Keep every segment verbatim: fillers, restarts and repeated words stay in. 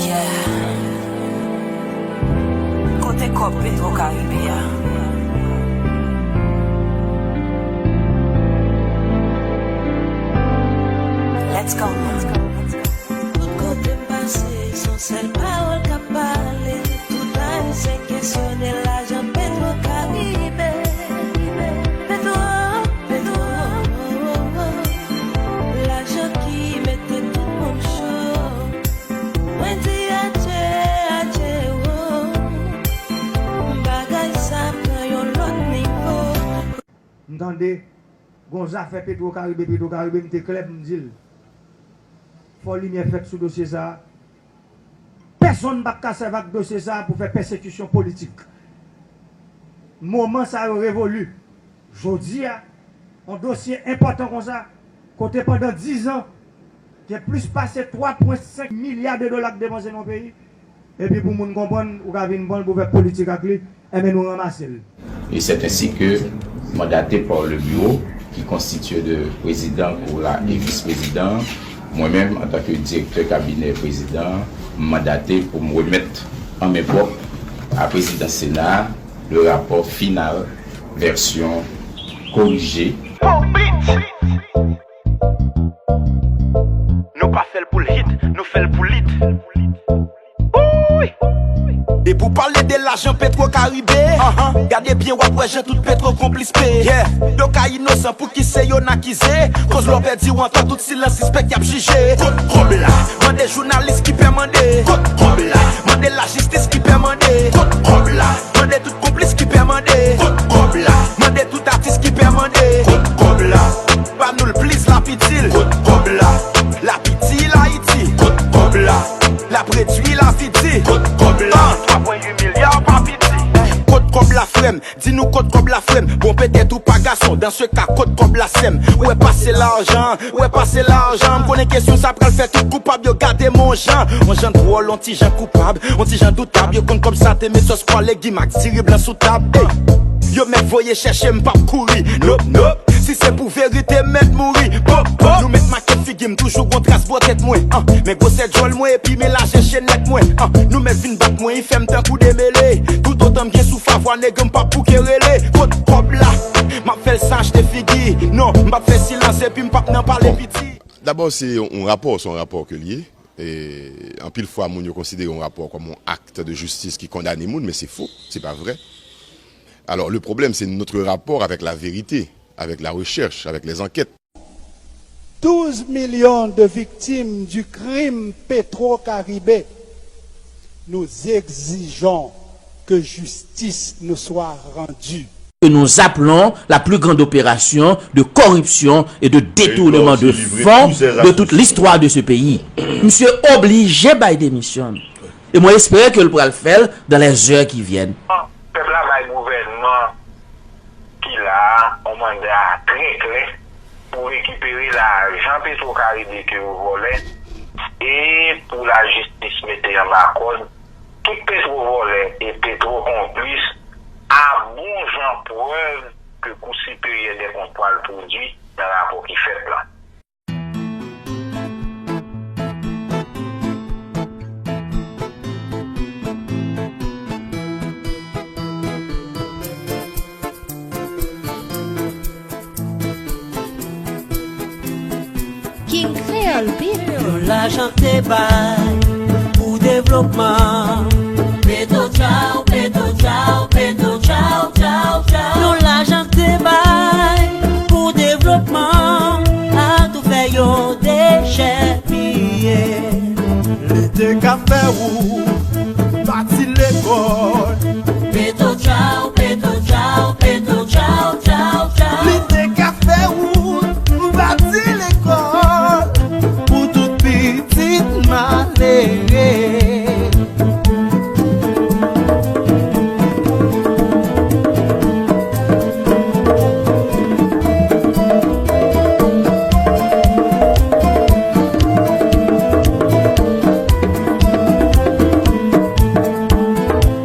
Yeah. Kote kòb Petro Karibe a? Let's go. Tout kote m pase, se yon sèl pawòl k ap pale. Tout Ayisyen kesyone lajan Petro Karibe. Petro, Petro, lajan ki mete tout moun cho. Mwen di adje, adje, wo. Bagay sa pran yon lòt nivo. M tande, gon zafè Petro Karibe, Petro Karibe, m te klè, m di l. Fò limyè fèt sou dosye sa a. Pèsonn p ap ka sèvi ak dosye sa a pou fè pèsekisyon politik. Moman sa yo revoli. Jodi a, yon dosye enpòtan konsa, kote pandan diz an, gen plis pase twa pwen senk milya de dola k depanse nan yon peyi, epi pou moun konprann, ou ka vin pran l pou fè politik ak li, enben nou ranmase l. Et c'est ainsi que, mandaté par le bureau, qui constitué de président, kola e vis-prezidan, mwen menm, antanke direktè kabinè prezidan, m mandate pou m remèt an men pwòp a prezidan Sena a le rapò final, vèsyon korije. Nou pa fè l pou l hit, nou fè l pou lit. Depi w pale de lajan Petro Karibe, gade byen w ap wè jan tout Petro konplis peye. Yeah. Yo ka inosan, pouki se yo n akize? Koz lè w pèdi w antò, tout silans sispèk y ap jije. Kot kòb la? Mande jounalis ki pè mande. Kot kòb la? Mande lajistis ki pè mande. Kot kòb la? Mande tout konplis ki pè mande. Kot kòb la? Mande tout atis ki pè mande. Kot kòb la? Ba nou l plis, l ap itil. Kot kòb la? L ap itil Ayiti. Kot kòb la? L ap redui lavi di. Kot kòb la? Twa pwen uit milya pa piti. Kot kòb la, frè m? Di nou kot kòb la, frè m. Bon, petèt ou pa gason, dans ce cas, kot kòb la, sè m? Ou wè pase lajan, ou wè pase lajan. M konnen kesyon sa pral fè tout koupab yo gade m on jan. On jan dwòl, on ti jan koupab, on ti jan doutab. Yo konn kòb sa te met sòs pwa, legim ak diri blan sou tab. Ey! Yo mèt voye chèche m, p ap kouri. Nop, nop. Si se pou verite, m mèt mouri. Pop, pop. Nou mèt make figi m, toujou gon tras bò tèt mwen. Ah, men gwosè djòl mwen epi men laje chenèt mwen. Ah, nou mèt vin bat mwen, i fè m tankou demele. Toutotan m gen souf a vwa, nèg, m p ap bouke rele. Kot kòb la? M ap fè l sa achte figi. Non, m p ap fè silans epi m p ap nan pale piti. Dabò, se yon rapò, se yon rapò ke l ye. E anpil fwa, moun yo konsidere yon rapò kòm yon acte de justice ki kondane moun, men se fo, se pa vrè. Alors, le problème, c'est notre rapport avec la vérité, avec la recherche, avec les enquêtes. Douze millions de victimes du crime Petro-Caribe, nous exigeons que justice nous soit rendue. Que nous appelons la plus grande opération de corruption et de détournement de fonds de toute l'histoire de ce pays. Misye oblije bay demisyon. E mwen espere ke l pral fè l dans les heures qui viennent. Pèp la bay gouvènman ki la a yon manda trè klè pou rekipere lajan Petro Karibe ke yo vòlè e pou lajistis mete anba kòd tout petwo vòlè e petwo konplis a bon jan prèv ke Kou Siperyè dè Kont pral pwodui nan rapò ki fèt la. King Creole Beat. Yon lajan te bay pou devlopman. Petro tchaw, Petro tchaw, Petro tchaw, tchaw, tchaw. Yon lajan te bay pou devlopman. A tou fè yo dechèpiye. Li te ka fè wout, bati lekòl. Petro tchaw, Petro tchaw, Petro tchaw, tchaw, tchaw. Li te ka fè wout, bati lekòl pou tout pitit malere.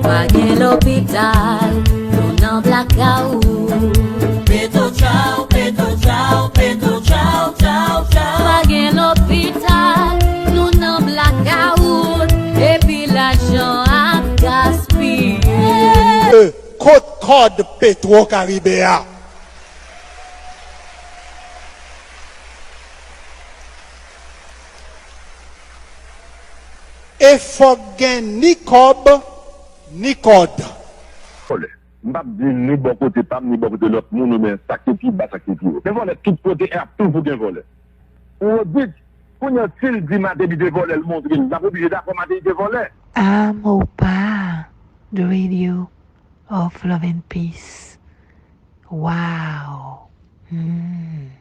Pa gen lopital, Kot kòd Petwo Karibe a? E fòk gen ni kòb, ni kòd. Vòlè. M p ap di ni bò kote pa m, ni bò kote lòt moun, oubyen sa k te pi ba, sa k te pi wo. Men vòlè tout kote, e ap toujou gen vòlè. Ou Rodrigue, kounye a, si l di Martelly te vòlè, l montre l, l ap oblije dakò Martelly te vòlè. Amopa, the radio of love and peace. Wow. Hmm.